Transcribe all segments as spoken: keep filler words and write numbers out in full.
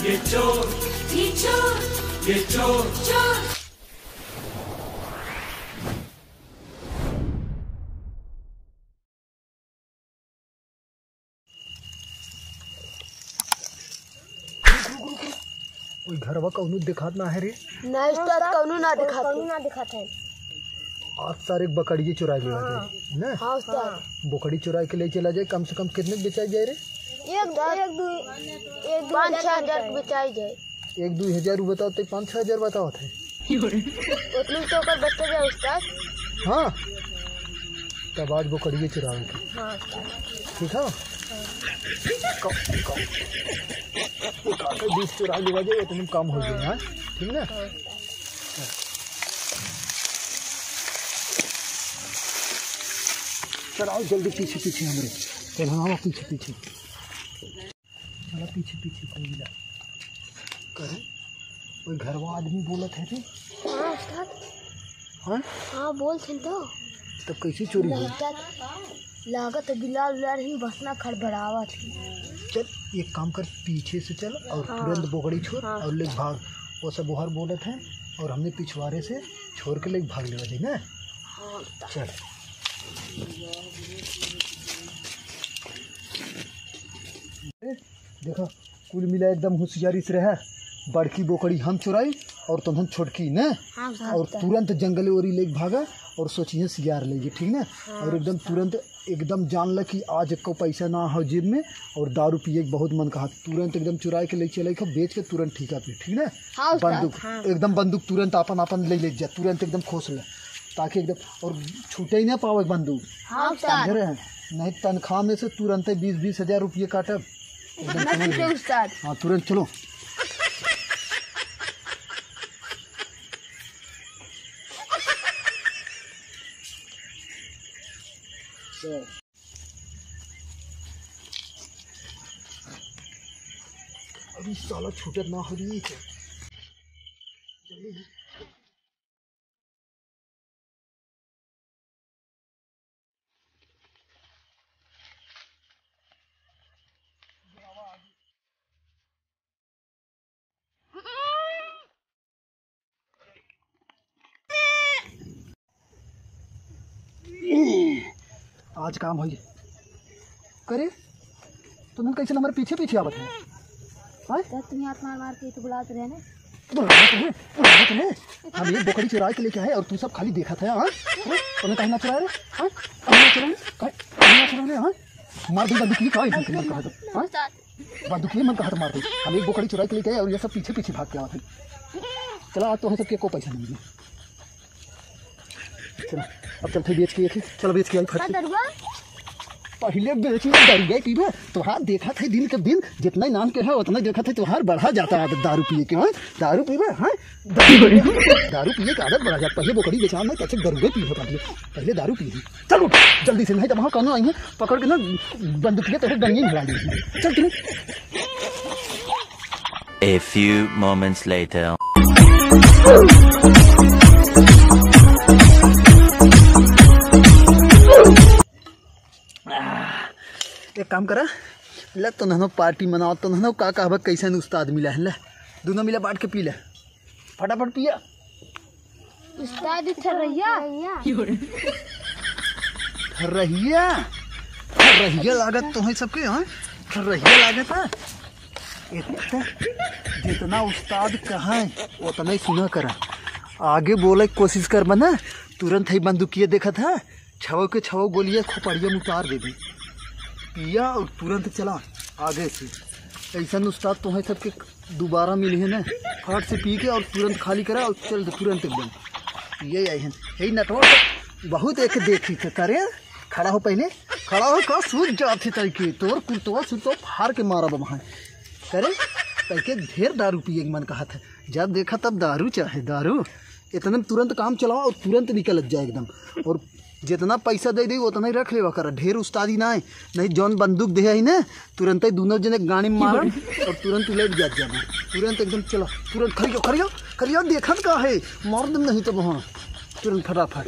ये चोर, ये चोर, ये चोर। चोर। ओई घरवा कौनो देखात ना है रे। ना उस्ताद, कौनो ना देखात है। कौनो ना देखात है। आज सारे बकरिये चुराई लेवा जाए, ना? हाँ उस्ताद। बकरी चुराई के ले चला जाए, कम से कम कितने बेचाई जाए रे? एक, एक दू, एक दू पाँच छः हजार के बेचाई जाए। एक दू हजार बताओ तो पाँच छः हजार बताओ थे। उतने तो ओकर बचते जाए उस्ताद। हाँ, तब आज बकरिये चुरावे के। हाँ उस्ताद। ठीक है? हाँ। कम, कम। वो काका बीस चुरा लेवा जाए, इतने में काम हो जाए, हाँ? ठीक ना? हाँ। चल आओ जल्दी पीछे पीछे हमरे। चल हाँ, आओ पीछे पीछे। चला पीछे पीछे कोई ना। करे? कोई घरवा आदमी बोलत है रे? हाँ उस्ताद। हाँ? हाँ बोल थे तो। तब कैसे चोरी हुई? लागत, लागत बिलाल उलाल ही बसना खड़बड़ावत ही। चल एक काम कर, पीछे से चल और हाँ। तुरंत बोकड़ी छोड़ हाँ। और ले भाग। वो सब बाहर बोलत है और हमने पिछवारे से छोड़ के ले भाग लेवा जाए ना। हाँ उस्ताद। चल। ए, देखा, कुल मिला एकदम होशियारी से रहा। बड़की बोकड़ी हम चुराई और तुमन छोटकी, ने? हाँ, हाँ, और उस्ताद। तुरंत जंगल ओरी लेके भागा और सोचिए सियार लेके, ठीक ने? हाँ, और एकदम उस्ताद। तुरंत एकदम जान ल कि आज एको पैसा ना हो जेब में और दारू पिए के बहुत मन कहा। तुरंत एकदम चुराए के ले चले के, बेच के तुरंत ठीका पे, ठीक ने? हाँ, उस्ताद, बंदूक, हाँ। एकदम बंदूक तुरंत आपन, आपन ले, ले जा, तुरंत एकदम खोस ले, ताकि एकदम, और छूटे ही ना पावे बंदूक। हाँ, उस्ताद। समझ रहे हैं? नहीं, तनख्वाह में से तुरंत बीस, बीस हजार रुपये काटब। एकदम ना समझ छूटे, गए? उस्ताद। हाँ, तुरंत चलो। अभी साला छूटत ना हो रही है। आज काम होई। करे, तुमन कैसे हमारे पीछे पीछे आवत है? हाँ? तो तुम हाथ मार मार के तो बुलाते रहे ना। बुलावत रहे, बुलावत रहे। हम एक बोकड़ी चुराए के लेके आए और तू सब खाली देखत है, हाँ? हाँ? तुमने काहे ना चुराए रे? हाँ? काहे ना चुराए? काहे, काहे ना चुराए रे, हाँ? मार दे बंदूक, काहे ना चुराए, हाँ? बंदूक ये मन कहा था मार दे। हम एक बोकड़ी चुराए के लेके आए और ये सब पीछे पीछे भाग के आवत है। चला, आज तो हम सबके को पैसा नहीं मिले। चला, अब चलते बेच के, चला बेच के आई फट से। का दरुआ? पहिले बेच के दरुआ पीबे, तोहार देखत है दिन के दिन, जितना नाम के है उतना देखत है तोहार बढ़ा जाता है आदत दारू पिए के, हाँ? दारू पीबे, हाँ? दारू, दारू पिए के आदत बढ़ा जाता। पहिले बोकड़ी बेचान में कैसे दरुआ पीबे पहिले, पहिले दारू पीबे। चल उठ, जल्दी से, नहीं तो वहाँ कानून आई है, पकड़ के ना बंदूकिया तेरे डंगी में भिड़ा देगी। चल तू। A few moments later. एक काम करा, ले तो नहनो पार्टी मनाओ, तो नहनो का कहबा कैसन उस्ताद मिला है, ले दोनों मिला बांट के पी ले, फटाफट पिया। उस्ताद, ई ठर्रैया। ठर्रैया? ठर्रैया लागत तोहई सबके, हाँ? ठर्रैया लागत है? इतना, जितना उस्ताद कहाँ है, उतना ही सुना करा। आगे बोले के कोशिश करबा ना, तुरंत ही बंदूकिया देखत है, छव के छव गोलियां खोपड़िया में उतार देबे। पिया और तुरंत चला आगे से। ऐसन उस्ताद तोहई सबके दोबारा मिली है ना, फट से पी के और तुरंत खाली करा और चल दे तुरंत एकदम। ये आई है, हे नटवर तो बहुत एक देखी थे। करे, खड़ा हो पहले, खड़ा हो, का सूझ जात है तई के, तोर कुर्तवा सुरतवा फाड़ के मारा बबहाय। करे, तई के ढेर दारू पिए के मन कहा था, जब देखा तब दारू चाहे दारू। इतने में तुरंत काम चलावा और तुरंत निकलत जाए एकदम। और जितना पैसा दे दे उतना ही रख लेवा करा, ढेर उस्तादी ना है, नहीं जौन बंदूक दे है ना, तुरंत ही दोनों जने गाड़ी में मारम और तुरंत उलट जात जाबे। तुरंत एकदम चला, तुरंत खड़ियो, खड़ियो, खड़ियो, देखत का है, मार दम नहीं तो वहाँ तुरंत फटाफट।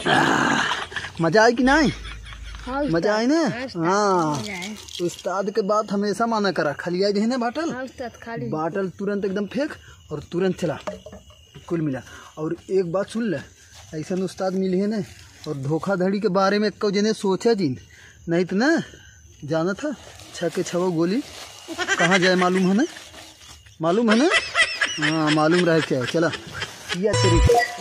आह, मजा आई कि नहीं? हाँ, उस्ताद। मजा आई ना? हाँ, उस्ताद, हाँ। मजा आई। उस्ताद के बात हमेशा माना करा, खलिया जे है ना बाटल, हाँ, उस्ताद, खा ली। बाटल तुरंत एकदम फेंक और तुरंत चला, कुल मिला। और एक बात सुन ले, ऐसन उस्ताद मिली है ना, और धोखाधड़ी के बारे में एक्को जने सोचा जिन, नहीं तो ना, जानत है, छः के छवो गोली कहाँ जाए मालूम है ना? मालूम है ना? हाँ, मालूम रहे क्या है। चला, या तेरी।